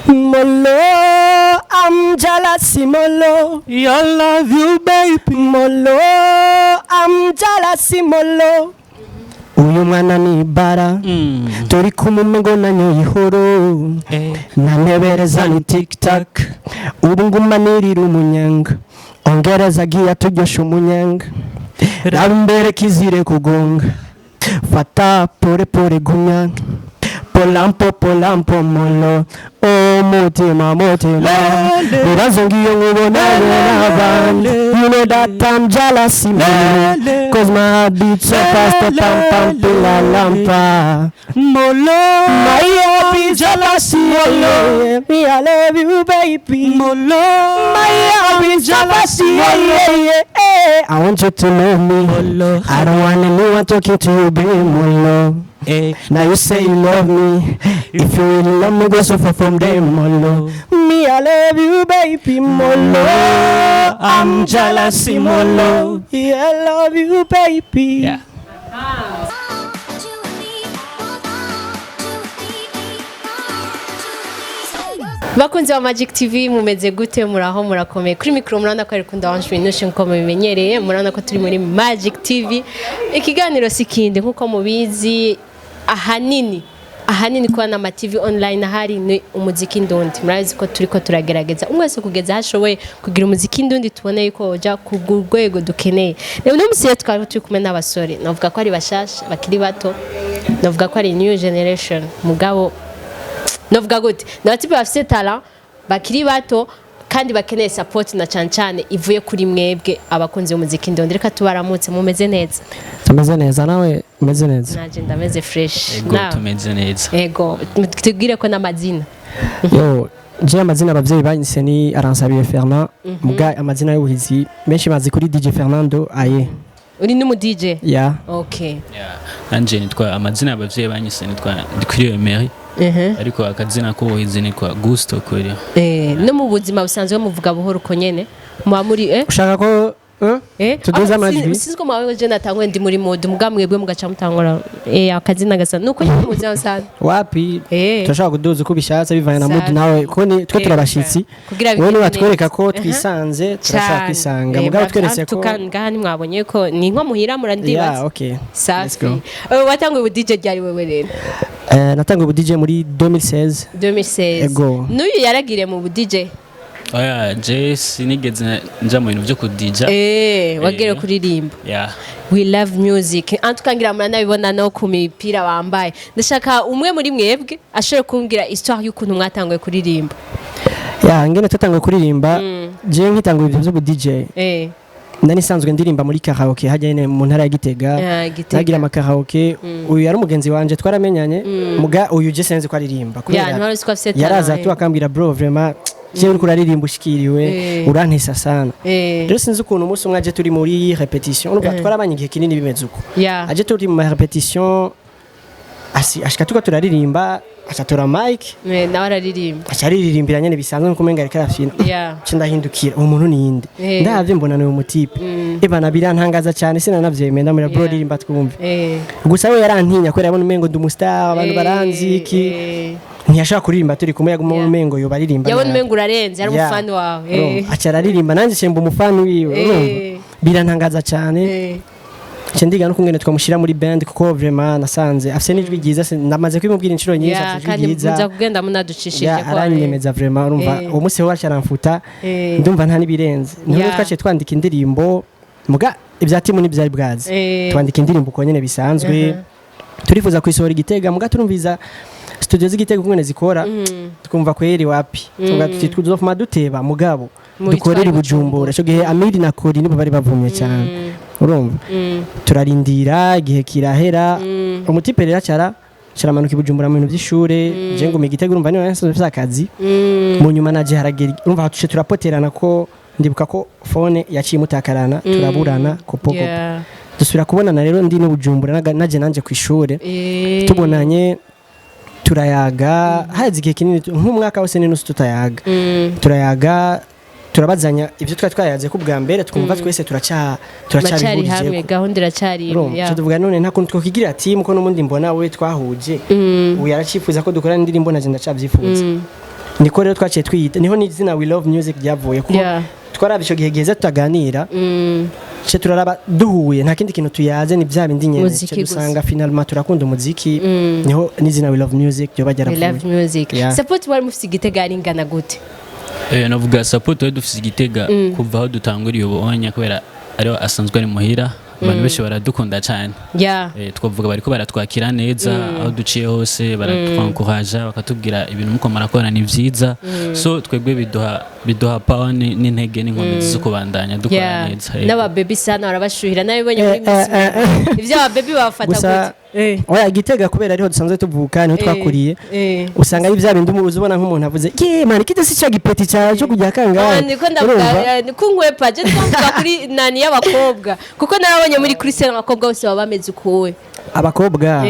Molo, I'm jealous, Molo. I love you, baby. Molo, I'm jealous, Molo. Uyu mwana ni bara, turi kumwe ngo nanyoye ihoro, nantebereza ni tic tac, ubu nguma nirira umunyenga, ongereza agiye aturyosha umunyenga, raba imbere kizire kugonga, fata pole pole, gumya polampo polampo, molo oh, mutima mutima, bibazo ngiyo nkubona n'abandi. You know that I'm jealous, molo, 'cause my heart beats so fast, pam pam pila lampa. Molo. My heart beats jealous, molo. Me, I love you, baby. Molo. My heart beats jealous, yeah. I want you to know me. Molo. I don't want anyone talking to you, baby, molo. Now you say you love me. If you really love me, go so far from them, molo. Me, I love you, baby, molo. I'm jealous, molo. Yeah, I love you, baby. Yeah. Two, three, four, two, three, four, two. Bakunzi ba Magic TV, mumeze gute? Muraho, murakomeye? Kuri mikoro murabona ko ari Kunda Wanje Minushe, nkuko mubimenyereye. Murabona ko turi muri Magic TV. Ikiganiro si kindi, nkuko mubizi, ahanini ahanini kuba n'ama TV online ahari ni umuziki ndundi. Murabizi ko turiko turagerageza umwe wese kugeza aho ashoboye kugira umuziki ndundi tubone yuko woja ku rwego dukeneye. Rero uno musi rero twari turi kumwe n'abasore, navuga ko ari bashasha, bakiri bato, navuga ko ari new generation, mugabo novuga gute, ni abatipe bafise talent, bakiri bato kandi bakeneye support, na cyane cyane ivuye kuri mwebwe abakunzi b'umuziki ndondi. Reka tubaramutse. Mumeze neza? Tumeze neza, nawe umeze neza? Naje ndameze fresh. Ego. Nawe? Tumeze neza. Ego, tubwire ko n'amazina. Yo, je amazina abavyeyi banyise ni Aransabiye Fernand, muga amazina y'ubuhizi benshi bazi kuri DJ Fernando aye. Uri n'umu DJ? Ya. Okay. Yeah. Nanje nitwa, amazina y'abavyeyi banyise nitwa Ndikuriyo Mary, ariko akazina k'ubuhizi nitwa Gusto Kuri. No mu buzima busanzwe muvuga buhoro uko nyene muba muri Ushaka ko tuduze amajwi? Sinzi ko mwawe je natangwe ndi muri mode, muga mwebwe mugaca mutangura akazina gasa nuko nyene mu buzima busanzwe. Wapi. Turashobora kuduza uko ubishatse bivanye na mood. Safi. Nawe ko ni twe turabashitsi. Kugira wowe bigende nibatwereka neza. ko twisanze, turashobora kwisanga, mugabo tweretse ko ngaha ntimwabonye ko ni nko muhira, murandibaza. Yeah, okay. Let's Safi. go. Watanguye ubu DJ ryari wewe rero? Natanguye ubu DJ muri 2016. 2016? Ego. N'uyu yaragiriye mu bu DJ? Oya, je sinigeze nja mu bintu vyo kudija. Wagere kuririmba? Yeah. We love music en tout cas, ngira muranabibona no ku mipira bambaye. Ndashaka umwe muri mwebwe ashobore kumbwira histoire y'ukuntu mwatanguye kuririmba. Ya, ngene twatanguye kuririmba, je nkitanguye ibyo by'ubu DJ, nari nsanzwe ndirimba muri karaoke hajya nyene mu ntara ya Gitega. Ah, Gitega. Nagira ama karaoke. Uyu yari umugenzi wanje, twaramenyanye, muga uyu je sinzi ko aririmba Ya, kubera ntwari uzi ko afise talent. yaraza tu akambwira: "Bro, vraiment je uriko uraririmba ushikiriwe, urantesa sana." Rero sinzi ukuntu umunsi umwe aje turi muri répétition, urumva twarabanye igihe kinini bimeze uko, aje turi mu ma répétition, asi ashika tuko turaririmba, acatora mic. Nawe araririmba. Aca aririmbira nyene bisanzwe nkuko umenga ariko arafyina. Nca ndahindukira, uwo muntu ninde? Ndavye mbona ni umutipe. Ebana, birantangaza cyane, sinanavyemeye. Ndamubwira: "Bro, ririmba twumve." Gusa we yarantinya kubera yabona umengo ndi umustar, abantu baranzi iki. Ntiyashaka kuririmba turi kumwe, yaguma umengo yoba aririmba Yabona nabi. umengo urarenze, yari umufani wawe. Urumva, aca araririmba, nanjye cemba umufani wiwe. Urumva birantangaza cyane. Nca ndiga no kungene twamushyira muri band, kuko vraiment nasanze afise n'ijwi ryiza. Ndamaze kubimubwira inshuro nyinshi, afise ijwi Kandi ryiza. muza kugenda munaducishije Ya, ko aranyemeza vraiment. Urumva uwo munsi we wacu aramfuta. Ndumva nta n'ibirenze niho twaciye twandika indirimbo, muga ibya timu ntibyari bwazi. Twandika indirimbo uko nyene bisanzwe, turifuza kuyisohora igitega, muga turumviza studio z'igitega ukungene zikora, twumva kweri wapi. Tuvuga tuti tuzofuma duteba, mugabo Muyitware dukorere i Bujumbura. Ico gihe Amiri na Kori nibo bari bavumye cyane. Urumva turarindira, igihe kirahera, umutipe rero acara caramanuka i Bujumbura mu bintu by'ishure, je nguma igitega. Urumva niba nsanzwe mfise akazi, mu nyuma naje haragera, urumva tuce turapoterana, ko ndibuka ko phone yaciye imutakarana, turaburana kopo kopo. Dusubira kubonana rero ndi no Bujumbura, naje nanje ku ishure. Tubonanye turayaga, haheze igihe kinini, nk'umwaka wose n'inusu tutayaga. Turayaga, turabazanya ibyo twari twayaze ko bwa mbere, twumva twese Bacari hamwe. turacabihurije. Gahunda iracari imwe. Urumva tuvuga none nta kuntu twokigirira team, ko n'ubundi mbona we twahuje, ubu yaracifuza ko dukorana indirimbo, naje ndacabyifuza. Niko rero twaciye twiyita, niho n'izina We Love Music ryavuye, kuko twaraba ico gihe giheze tutaganira, ce turaraba duhuye nta kindi kintu tuyaze, ni bya bindi nyene. Muziki ce gusa. Dusanga finalement turakunda umuziki, niho n'izina We Love Music ryoba We ryaravuye. Love Music. Yeah. Support wari mufite igitega ari ingana gute? Navuga support twari dufise igitega kuva aho dutanguriye ubuonya, kubera ariho asanzwe ari muhira, abantu benshi baradukunda cyane. Twavuga bariko baratwakira neza aho duciye hose, baratwankuraja, bakatubwira ibintu muko murakora ni vyiza. So twebwe biduha power n'intege n'inkomezi zo kubandanya dukora neza. N'ababebi sana barabashuhira, nabibonye muri Eh, Miss. Eh. Ivyo ababebi babafata Gusa gute? oya, igitega kubera ariho dusanzwe tuvuka, niho twakuriye, usanga ari bya bindi uzi ubona nk'umuntu avuze ye man, kite si cya gipeti cya cyo kujya kangahe. Ah, niko ndavuga, niko nkwepa je, ndavuga kuri nani y'abakobwa, kuko narabonye muri Christian abakobwa bose baba bameze ukuwe. Abakobwa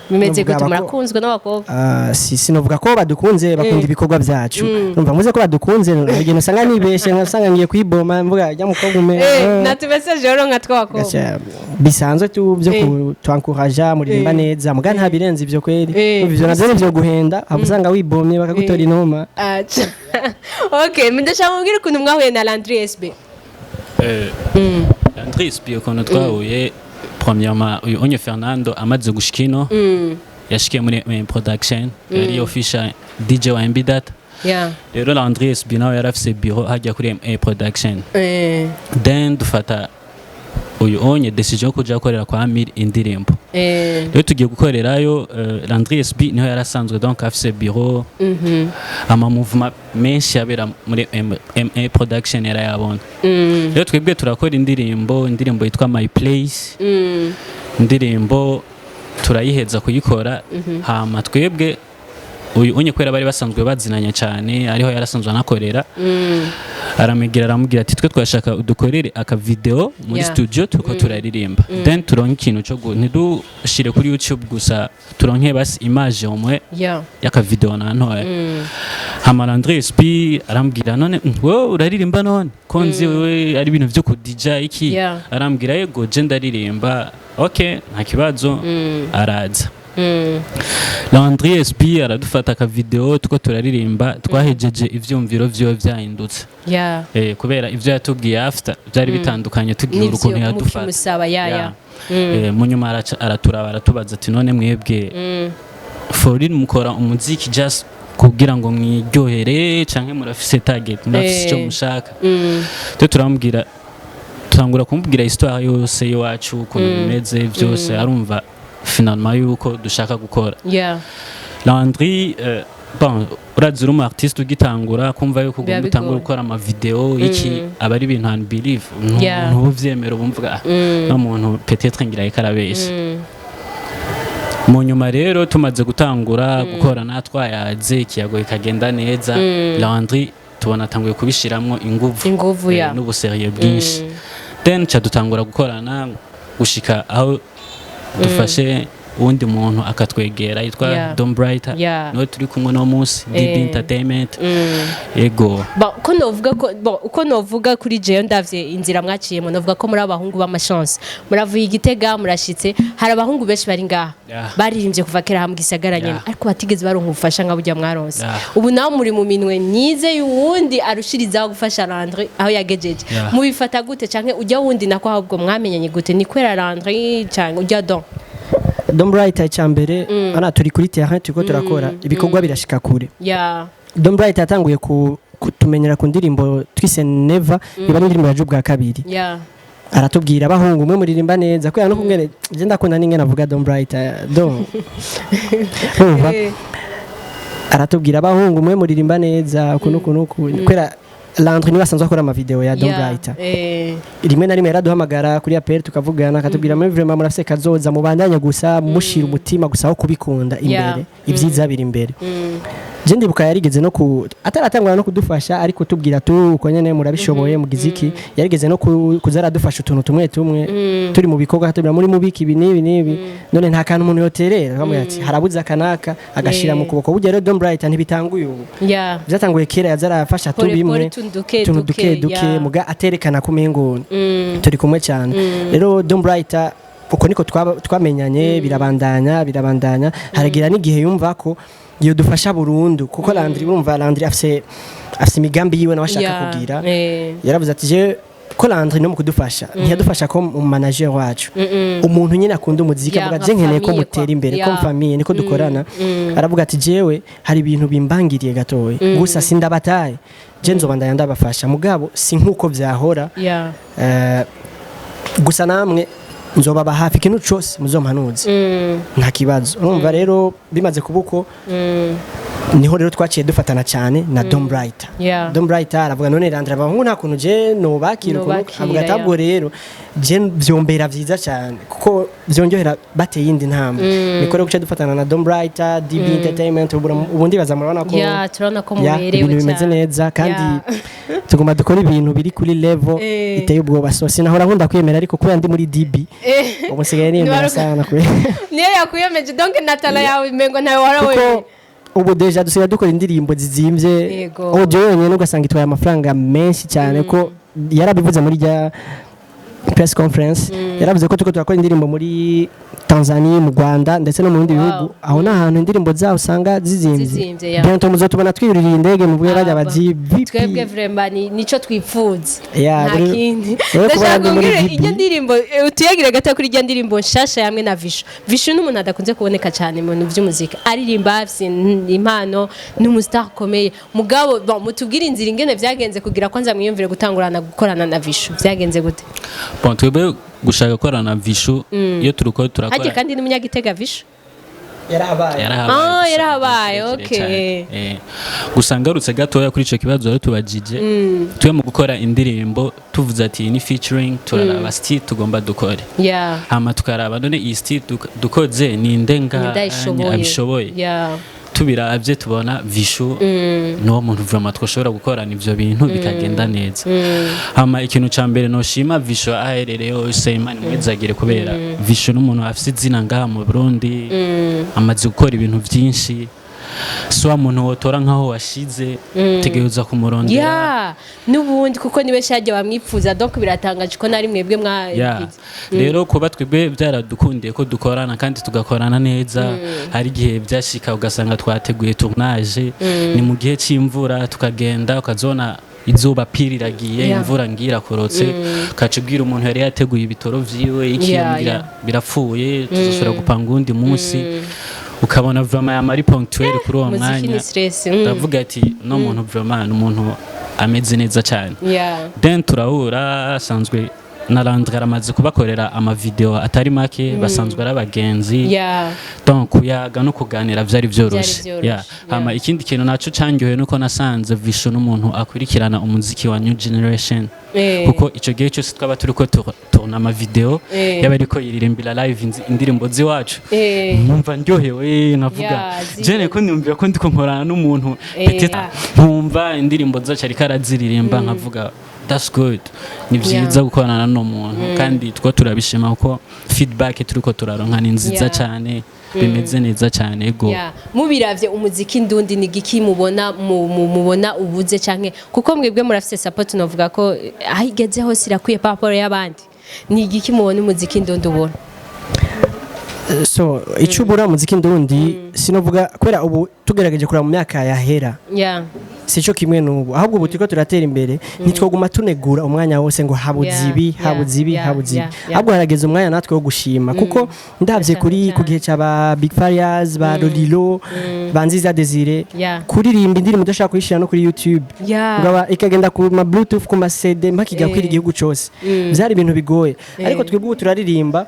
Bimeze Ndavuga gute? Murakunzwe n'abakobwa? Ah, si sinovuga ko badukunze, bakunda ibikorwa byacu. Urumva muze ko badukunze, urugendo usanga nibeshe nkasanga ngiye kwiboma, mvuga jya mukobwa ume Na message rero nka tw'abakobwa. Gaca, bisanzwe tu byo kutwankuraja, muririmba neza, muga nta birenze ivyo kweri. Ivyo navyo nivyo guhenda, haba usanga wibomye bakagutora inoma. Aca. Okay, ndashaka mubwire ukuntu mwahuye na Landry SB. Landry SB, ukuntu twahuye, premièrement uyu onye Fernando amaze gushika ino, yashikiye muri production, yari official DJ wa MB Data. Rero Landry SB nawe yari afise bureau hajya kuri MA Production. Then dufata uyu onye decision yo kuja gukorera kwa Amir indirimbo. Rero tugiye gukorerayo, Landry SB niho yari asanzwe, donc afise bureau, ama mouvement menshi yabera muri MA Production yarayabona. Rero twebwe turakora indirimbo, indirimbo yitwa My Place. Indirimbo turayiheza kuyikora, hama twebwe uyu unye kubera bari basanzwe bazinanye cyane, ariho yarasanzwe anakorera, aramubwira, aramubwira ati twe twashaka udukorere aka video muri studio turiko turaririmba, then turonke ikintu cyo ntidushire kuri YouTube gusa, turonke basi image umwe y'aka video na ntoya. Hama Landry SP arambwira none wowe uraririmba, none ko nzi wewe ari ibintu byo kudija iki? Arambwira yego, je ndaririmba. Okay, nta kibazo, araza. Landry SP aradufata aka video tuko turaririmba, twahejeje ivyumviro vyiwe vyahindutse. Kubera ivyo yatubwiye after byari bitandukanye, tugiye N'ivyo ukuntu yadufata. mukimusaba ya. Mu nyuma araturaba, aratubaza ati none mwebwe for real mukora umuziki just kugira ngo mwiryohere, canke murafise target, murafise icyo mushaka? Twe turamubwira, tutangura kumubwira histoire yose y'iwacu ukuntu bimeze byose, arumva finalement yuko dushaka gukora. Landry, bon, urazi uri umu artiste ugitangura, kumva yuko Biba ugomba utangura bigoye. gukora ama video iki, aba ari ibintu unbelieve, ntubyemera, ubumvuga ah, no muntu peut-être ngira ariko arabeshya. Mu nyuma rero tumaze gutangura gukorana, twayaze, ikiyago kikagenda neza, Landry tubona atanguye kubishiramwo inguvu, Inguvu, ya. n'ubu sérieux bwinshi. Then ca dutangura gukorana gushika aho dufashe uwundi muntu akatwegera yitwa Dom Brighter, niwe turi kumwe no munsi DB Entertainment. Yego. Bon, ko novuga ko, bon, uko novuga kuri jewe, ndavye inzira mwaciyemo, novuga ko muri abahungu b'amachance. Muravuye igitega, murashitse, hari abahungu benshi bari ngaha baririmbye kuva kera hamwe gisagara nyene, ariko batigeze baronka ubufasha nka burya mwaronse. Ubu nawe muri mu minwe myize y'uwundi arushirizaho gufasha Landry aho yagejeje. Mubifata gute? Canke ujya wundi nako ahubwo mwamenyanye gute? Ni kwera Landry canke ujya Don? Dom Bright, icambere ana turi kuri terrain, turiko turakora ibikorwa birashika kure. Dom Bright yatanguye kutumenyera ku ndirimbo twise Never, iba ari indirimbo yaje ubwa kabiri. Aratubwira abahungu umwe muririmba neza, kubera no kumwene je ndakunda n'ingene avuga Dom Bright, Dom, urumva, aratubwira abahungu umwe muririmba neza uku n'uku n'uku, kubera Landry niwe asanzwe akora amavideo ya Dom Bright. Rimwe na rimwe yaraduhamagara kuri appel tukavugana, akatubwira muri vraiment murafise kazoza, mubandanye gusa mushira umutima gusa aho kubikunda imbere, ibyiza biri imbere. Je ndibuka yarigeze no ku ataratangura no kudufasha, ariko tubwira tu uko nyene murabishoboye mugize iki, yarigeze no kuza aradufasha utuntu tumwe tumwe turi mu bikorwa, atubwira muri mubiki ibi n'ibi n'ibi, none nta kantu umuntu yoterera, akamubwira ati harabuze akanaka, agashira mu kuboko. Burya rero Dom Bright ntibitanguye ubu, byatanguye kera, yaza arafasha Pole tubimwe pole, utuntu duke utuntu duke duke, duke, muga aterekana kumengo turi kumwe cyane. Rero Dom Bright uko niko twamenyanye, birabandanya, birabandanya, haragira n'igihe yumva ko Yodufasha burundu, kuko Landry, urumva Landry afise imigambi yiwe nawe ashaka kugira. Yaravuze ati je ko Landry no mu kudufasha ntiyadufasha ko mu manager wacu, umuntu nyine akunda umuziki, avuga nka je nkeneye ko famille mutera kwa. imbere ko famille niko dukorana. Aravuga ati jewe hari ibintu bimbangiriye gatoya gusa sindabataye, je nzobandanya ndabafasha, mugabo si nkuko vyahora. Gusa namwe nzobaba hafi, ikintu cose muzompanuze, nta kibazo. Urumva rero bimaze kuba uko, niho rero twaciye dufatana cyane na Dom Bright. Dom Bright aravuga none Landry abahungu nta kuntu je nobakira ukuntu. Nobakira, Avuga ati ahubwo rero je vyombera vyiza cyane kuko vyongerera bateye iyindi ntambwe. Niko rero guca dufatana na Dom Bright, DB Entertainment. Ubundi baza murabona ko Ya, turabona ko ya, muberewe ibintu bimeze cyane. neza kandi tuguma dukora ibintu biri kuri level iteye ubwoba. So sinahora nkunda kwiyemera, ariko kubera ndi muri DB ubu nsigaye niyemera sana kuri Niyo yakwiyemeje, donc na talent yawe imengo ntawe warawe. Kuko ubu déjà dusigaye dukora indirimbo zizimvye, audio yonyene ugasanga itwaye amafaranga menshi cyane, ko yarabivuze muri rya press conference, yaravuze ko turiko turakora indirimbo muri Tanzania, mu Rwanda ndetse no mu bindi bihugu, aho ni ahantu indirimbo zaho usanga zizimvye. Zizimvye, yeah. Bientôt muzotubona twiyuririye indege mu bajya baji. Twebwe vraiment nico twipfuza, Yeah, nta kindi. rero kuba Ndashaka ndi muri kumbwira VP. ijya ndirimbo, utuyagire gato kuri ijya ndirimbo nshasha yamwe na Vishu. Vishu ni umuntu adakunze kuboneka cyane mu bintu by'umuziki, aririmba, afise impano, ni umustar ukomeye, mugabo bon, mutubwire inzira ingene vyagenze kugira ko nza mwiyumvire gutangurana gukorana na Vishu. Vyagenze gute? Bon, twebwe gushaka gukorana na Vishu, iyo turiko turakora Harya kandi n'umunyagitega Vishu? Yarahabaye. Yarahabaye Ah, gusa, yarahabaye, kirekire okay. cyane. Gusa ngarutse gatoya kuri ico kibazo rero tubajije, twe mu gukora indirimbo tuvuze ati iyi ni featuring, turaraba style tugomba dukore, hama tukaraba none iyi style dukoze ni ndenga Ndayishoboye. abishoboye. Tubiravye tubona Vishu niwo muntu vraiment twashobora gukorana ivyo bintu bikagenda neza. Hama ikintu ca mbere noshima Vishu aherereye hose, Imana imwezagire, kubera Vishu n'umuntu afise izina ngaha mu Burundi, amaze gukora ibintu vyinshi. Si wa muntu wotora nkaho washize, tegereza kumurondera. Ya, n'ubundi kuko ni benshi hajya bamwipfuza, donc biratangaje ko nari mwebwe mwa Ya, rero kuba twebwe byaradukundiye ko dukorana kandi tugakorana neza, hari igihe byashika ugasanga twateguye tournage ni mu gihe c'imvura, tukagenda ukazona izuba piri riragiye, imvura ngira korotse, ukaca ubwira umuntu yari yateguye ibitoro vyiwe iki, ambwira birapfuye, tuzosubira gupanga uwundi munsi. Ukabona vraiment yama ari ponctuel kuri uwo Muziki mwanya. ni stress. Ndavuga ati no muntu vraiment ni umuntu ameze neza cyane. Then turahura, asanzwe na Landry aramaze kubakorera amavideo atari make, basanzwe ari abagenzi. Donc kuyaga no kuganira vyari vyoroshe. Vyari vyoroshe, Hama ikindi kintu naco candyoheye nuko nasanze Vishu n'umuntu akurikirana umuziki wa new generation, kuko ico gihe cyose twaba turiko turna amavideo, yaba ariko yiririmbira live indirimbo ziwacu, nkumva ndyohewe, nkavuga jene ko niyumvira ko ndiko nkorana n'umuntu peut-être, nkumva indirimbo zacu ariko araziririmba, nkavuga that's good, ni vyiza gukorana n'uno muntu. Kandi two turabishima kuko feedback turiko turaronka ni nziza cyane, bimeze neza cyane ego. Yeah. Mubiravye umuziki ndundi, ni giki mubona mubona ubuze, canke kuko mwebwe murafise support, novuga ko aho igeze hose irakwiye par rapport y'abandi, ni igiki mubona umuziki ndundi ubona? So icyo ubura umuziki ndundi, sinovuga kubera ubu tugerageje kureba mu myaka yahera, sico kimwe n'ubu, ahubwo ubu turiko turatera imbere. Ntitwoguma tunegura umwanya wose ngo habuze ibi, habuze ibi, habuze ibi. Ahubwo harageze umwanya natwe wo gushima, kuko ndavye kuri ku gihe c'aba Big Farious, ba Lolilo, ba Nziza Desire, kuririmba indirimbo udashaka kuyishira no kuri YouTube, ngaba ikagenda ku ma Bluetooth, ku ma CD, mpaka igakwira igihugu cose, vyari ibintu bigoye. Ariko twebwe ubu turaririmba,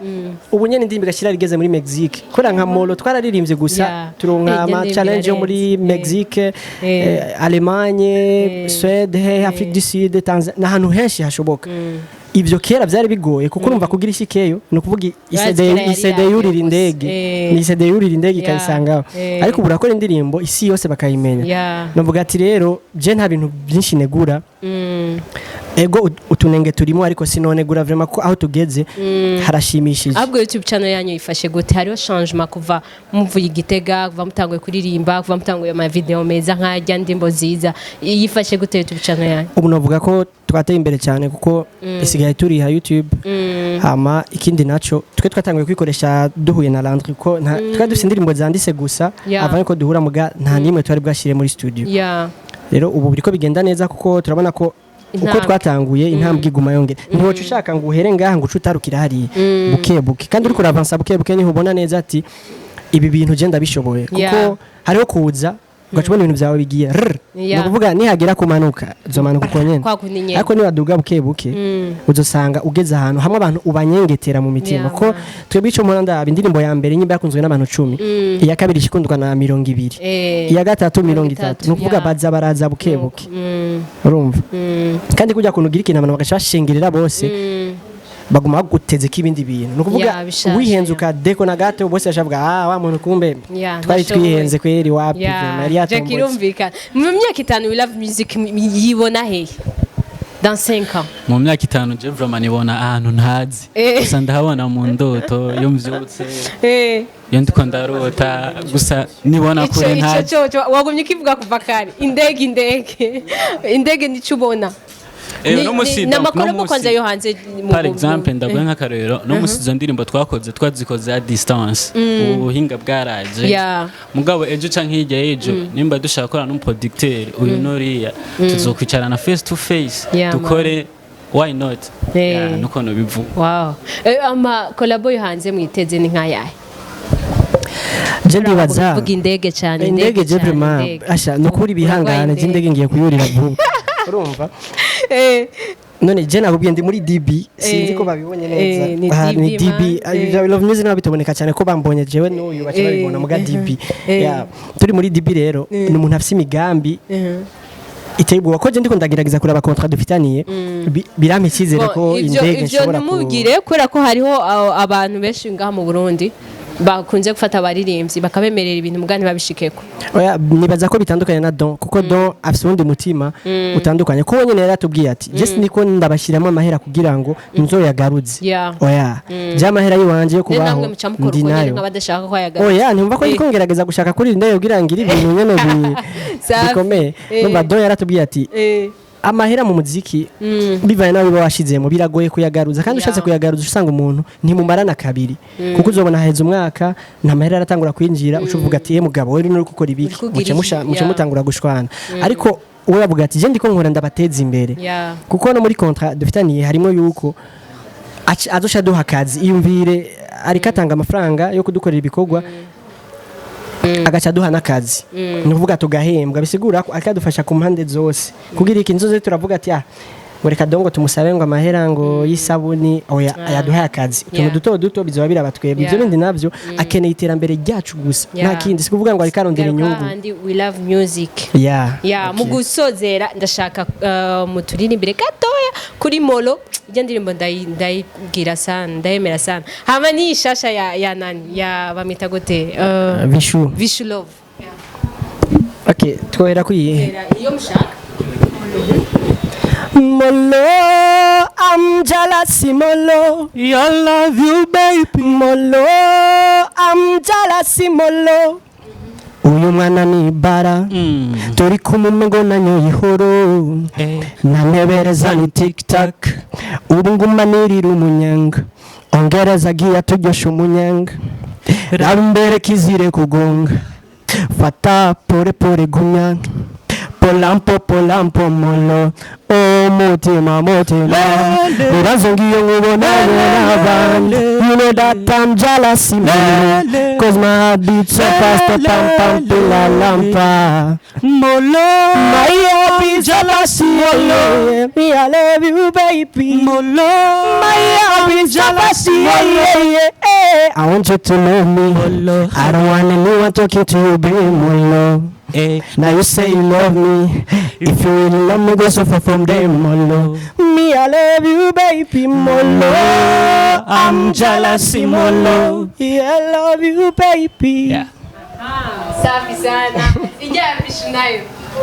ubu nyene indirimbo igashira rigeze muri Mexique, kubera nka Molo twararirimbye gusa, turonka Iryo ama ndirimbo challenge yo muri irarenze. Mexique, Allemagne, Suède, he Afrique du Sud, Tanzania, n'ahantu henshi hashoboka. Ivyo kera vyari bigoye, kuko urumva kugira ishikeyo ni ukuvuga Urazi kera yari i CD yayo yurira gusa. indege, ni CD yurira indege ikayisangaho. Ariko ubu urakora indirimbo isi yose bakayimenya. Navuga ati rero je nta bintu byinshi negura. Ego, utunenge turimo, ariko sinonegura vraiment ko aho tugeze harashimishije. Ahubwo YouTube channel yanyu yifashe gute? Hariho changement kuva muvuye i Gitega, kuva mutanguye kuririmba, kuva mutanguye ama video meza nk'ajya, ndimbo nziza? Yifashe gute YouTube channel yanyu? Ubu navuga ko twateye imbere cyane, kuko isigaye turiha YouTube. Hama ikindi naco, twe twatanguye kwikoresha duhuye na Landry, ko twari dufite indirimbo zanditse gusa avant ko duhura, muga nta nimwe twari bwashire muri studio. Rero ubu biriko bigenda neza, kuko turabona ko uko Intambwe. twatanguye, intambwe iguma yongera. Ntiwoca ushaka ngo uhere ngaha ngo uce utarukira hariya, buke buke. Kandi uriko uravansa buke buke, niho ubona neza ati ibi bintu je ndabishoboye, kuko hariho kuza ugaca ubona ibintu byawe bigiye rrr. Ni ukuvuga nihagera kumanuka, uzomanuka uko nyene. Kwa kundi nyene. Ariko niwaduga buke buke, uzosanga ugeze ahantu hamwe abantu ubanyengetera mu mitima, ko twebwe ico mpora ndaba, indirimbo ya mbere nyimba yakunzwe n'abantu 10, iya kabiri ikundwa na 20, iya gatatu 30. Ni ukuvuga baza baraza buke buke. Urumva, kandi kujya kuntu ugira ikintu abantu bagaca bashengerera bose, baguma baguteze ko ibindi bintu. Ni ukuvuga Yeah, bishasha, wihenze ukadeko na gato, bose bashavuga: "Ah, wa muntu kumbe twari ntashoboye. twihenze kweri, wapi." Vraiment, yari Jack, yatombotse. Irumvikana. Mu myaka 5, We Love Music yibona hehe dans 5 ans? Mu myaka 5, je vraiment nibona ahantu ntazi. Gusa ndahabona mu ndoto iyo mvyutse, iyo ndiko ndarota, gusa nibona Ico kure ico ntazi. cyo wagumye ukivuga kuva kare, indege, indege, indege, nico ubona. Uno musi, donc, N'amakuru uno mu kwanza musi- yo hanze Par exemple, ndaguhe nk'akarorero: no musi izo ndirimbo twakoze, twazikoze à distance, ubu buhinga bwaraje. Mugabo ejo canke hirya y'ejo, nimba dushaka gukorana n'umuproducteur uyu n'uriya, tuzokwicarana face to face, dukore, why not? Yeah, nuko nobivuga. Wow. Ama collabo yo hanze mwiteze ni nkayahe? Je ndibaza Kuvuga indege cyane. Indege, je cyane, vraiment indege. asha nukuri bihangane, je indege ngiye kuyurira vuba, urumva? None je nakubwiye ndi muri DB, sinzi ko babibonye neza. Ni Aha, ni DB, DB. man. Ibya Love Music nabo bitaboneka cyane, ko bambonye jewe n'uyu baca babibona, muga DB. Yeah, turi muri DB rero, ni umuntu afise imigambi iteye ubwoba, ko je ndiko ndagerageza kuraba contrat dufitaniye, birampa icyizere ko Bon, ivyo indege ivyo nshobora ku ntimubwire, kubera ko hariho abantu benshi ngaha mu Burundi bakunze gufata abaririmbyi bakabemerera ibintu muga ntibabishikeko. Oya, nibaza ko bitandukanye na Don, kuko Don afise uwundi mutima utandukanye, ko wenyene yaratubwiye ati: "Je siniko ndabashyiramo amahera kugira ngo nzoyagaruze." Oya, je amahera yiwanje yo Rero kubaho namwe muca mukora ndi uko nyene nayo. nk'abadashaka ko ayagaruza. Oya, ntimva ko ndiko ngerageza gushaka kuri indege kugira ngire ibintu nyene Safi. bikomeye. Numva Don yaratubwiye ati amahera mu muziki, bivanye nawe uba washizemo, biragoye kuyagaruza, kandi ushatse kuyagaruza usanga umuntu ntimumarana kabiri, kuko uzobona haheze umwaka nta mahera aratangura kwinjira, uca uvuga ati: "Eh, mugabo wewe uri gukora ibiki?" Uri kugira Muce iki? muce mutangura gushwana. Ariko we avuga ati: "Je ndiko nkora ndabateza imbere." Kuko no muri contrat dufitaniye harimo yuko azoca aduha akazi. Iyumvire, ariko atanga amafaranga yo kudukorera ibikorwa, agaca aduha n'akazi, ni ukuvuga tugahembwa. Bisigura ko akadufasha ku mpande zose, kugira iki nzoze turavuga ati: "Ah, ngo reka dongo tumusabe ngo amahera ngo y'isabuni." Oya, yaduhaye akazi, utuntu duto duto bizoba biraba twebwe. Ibyo bindi navyo akeneye iterambere ryacu gusa, nta kindi. Si kuvuga ngo ariko arondera Garuka inyungu. handi We Love Music. Ya, mu gusozera ndashaka muturirimbire gatoya kuri Molo. Ijya ndirimbo ndayibwira sana, ndayemera sana. Hama ni ishasha ya nani, ya bamita gute? Vishu. Vishu Love. Okay, twohera kwiyihe? Iyo mushaka. Molo, I'm jealous, Molo. I love you, baby. Molo, I'm jealous, Molo. Uyu mwana ni bara, turi kumwe ngo nanyoye ihoro, nantebereza ni tic tac. Ubu nguma nirira umunyanga, ongereza agiye aturyosha umunyanga, raba imbere kizire kugonga, fata pole pole, gumya polampo polampo. Molo, oh mutima mutima, bibazo ngiyo nkubona n'abandi. You know that I'm jealous, molo, 'cause my heart beats so fast, pam pam pila lampa. Molo. My heart beats jealous, molo. Me, I love you, baby. Molo. My heart beats jealous, yeah. I want you to know me. Molo. I don't want anyone talking to you, baby, molo. Now you say you love me. If you really love me, go so far from them, molo. Me, I love you, baby, molo. I'm jealous, molo. Yeah, I love you, baby. Yeah. Safi sana. Ijya ya Vishu nayo.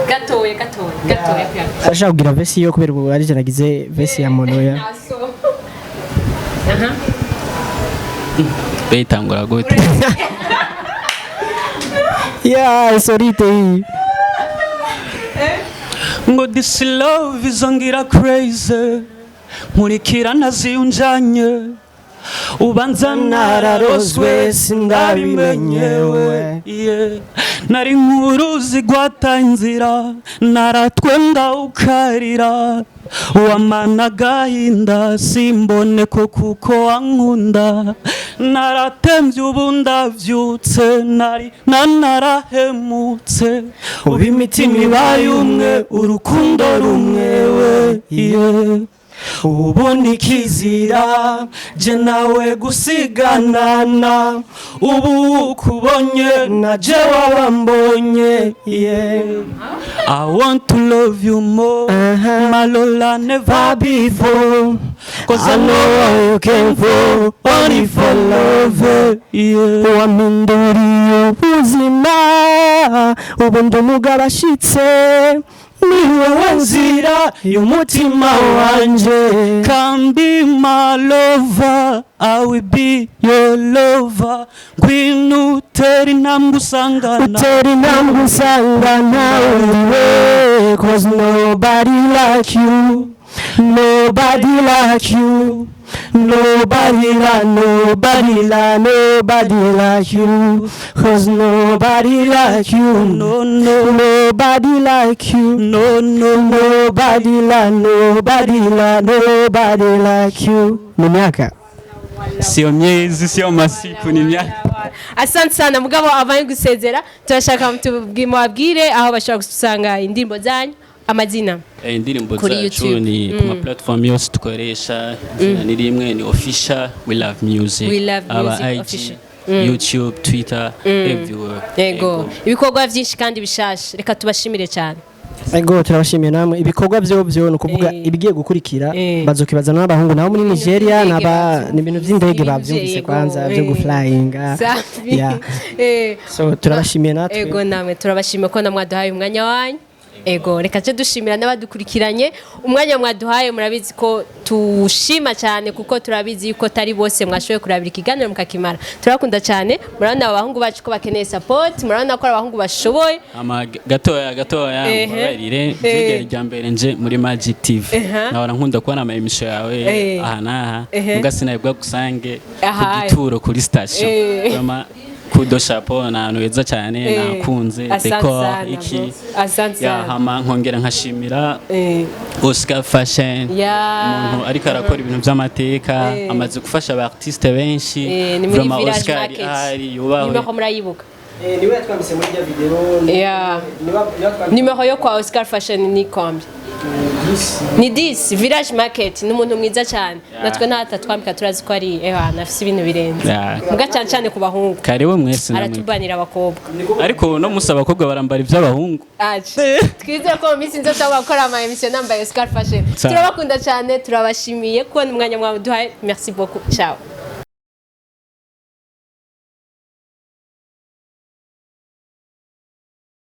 Gatoya gatoya gatoya kuya. Arashaka kugira verse yo kubera ubu ari je nagize verse ya mono ya. Naso. Aha. Beyitangura gute? Yeah, sorite iyi. Ngo this love izongira crazy, nkurikira ntaziyunjanye, ubanza nararozwe sindabimenyewe. Yeah. Nari nkuruzi gwata inzira, naratwenda ukarira, wamana agahinda simbone ko kuko wankunda. Naratemvye ubu ndavyutse, nari nanarahemutse, ubu imitima ibaye umwe, urukundo rumwe we. Yeah. Ubu nikizira je nawe gusiganana, ubu ukubonye na je wabambonye. Yeah. I want to love you more, my Lola, never before, 'cause I know what you came for, only for love. Yeah. Wampinduriye ubuzima, ubu ndi umugabo ashitse, ni wowe nzira y'umutima wanje. Come be my lover, I will be your lover. Ngwino utere intambwe usangana. Utera intambwe usanga ntawe uriwe, 'cause nobody like you, nobody like you, nobody like, nobody like, nobody like you, 'cause nobody like you. No. Nobody like you. No. Nobody like, nobody like, nobody like you. Ni myaka. Sio miezi, sio masiku, ni miaka. Asante sana. Mugabo avanye gusezera, turashaka mubabwire aho bashobora gusanga indirimbo zanyu, amazina. Indirimbo Kuri zacu YouTube. ni ku ma platform yose dukoresha, izina ni rimwe, ni Official We Love Music. We Love Aba Music IG, Official. YouTube, Twitter, everywhere. Yego, ibikorwa byinshi kandi bishasha. Reka tubashimire cyane. Ego, turabashimiye namwe. Ibikorwa byo ni ukuvuga ibigiye gukurikira bazokibaza n'abahungu nabo muri Nigeria by'indege naba bavyumvise. ni ibintu by'indege Ibintu bavyumvise kwanza byo guflyinga. Safi. Yeah. So turabashimiye natwe. Ego, namwe turabashimiye ko namwaduhaye umwanya wanyu. Ego, reka ce dushimira n'abadukurikiranye umwanya mwaduhaye. Murabizi ko tushima cyane, kuko turabizi yuko tari bose mwashoboye kurabira ikiganiro mukakimara. Turabakunda cyane. Murabona abahungu bacu ko bakeneye support, murabona ko ari abahungu bashoboye. Ama gatoya gatoya, mbabarire, vyigera rya mbere nje muri Magic TV. Nahora nkunda kubona ama émission yawe aha n'aha, muga sinabwa gusange ku gituro kuri station. Vraiment, coup de chapeau, ni ahantu heza cyane, nakunze Asante décor sana, iki. bro. Asante Ya, sana. hama nkongera nkashimira Oscar Fashion, umuntu ariko arakora ibintu by'amateka, amaze gufasha aba artiste benshi. Ni muri Vraiment, Village Oscar Market. ahari yubahwe. Nimero murayibuka? Niwe yatwambitse muri rya video. Nimero yo kwa Oscar Fashion ni kombi? Ni 10. Village Market, ni umuntu mwiza cyane. Natwe ntatatwambika, turazi ko ari ewa nafise ibintu birenze. Muga cyane cyane ku bahungu. Karibu mwese namwe. Aratubanira abakobwa. Ariko no musi abakobwa barambara iby'abahungu. Aje. Twizere ko mu minsi nzoza bakora ama émission nambaye Oscar Fashion. Sawa. Turabakunda cyane, turabashimiye kubona umwanya mwaduhaye. Merci beaucoup, ciao.